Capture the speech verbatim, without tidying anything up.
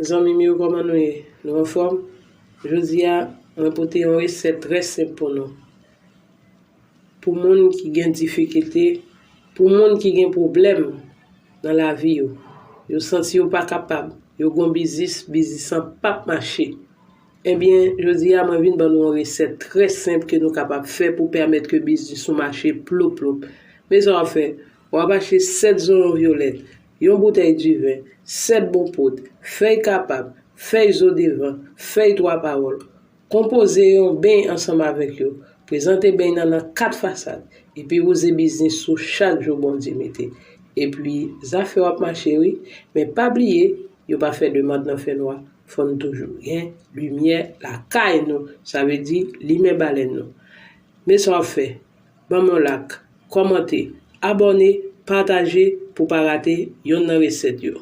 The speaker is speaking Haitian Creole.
Zanmi m yo, kòman nou ye? Nou anfòm? Jodi a, mwen pote yon resèt trè senp pou nou. Pou moun ki gen difikilte, pou moun ki gen pwoblèm nan lavi yo, yo santi yo pa kapab, yo gon biznis, biznis lan p ap mache. Ebyen, jodi a, mwen vin ban nou yon resèt trè senp ke nou kapab fè pou pèmèt ke biznis ou mache ploup ploup. Men sa w ap fè, w ap achte sèt zonyon vyolèt, yon boutèy diven, sèt bon pot, fèy kapab, fèy zo devan, fèy twa pawòl. Konpoze yon beny ansanm avèk yo. Prezante beny nan nan kat fasad, epi wouze biznis ou chak jou Bondye mete. Epi, zafè w ap mache wi, men pa bliye, yo pa fè demann nan fènwa, fò n toujou gen limyè lakay nou, sa vle di limen balèn nou. Men sa w ap fè, ban m yon like, kòmante, abòne, pataje pou w pa rate yonn nan resèt yo.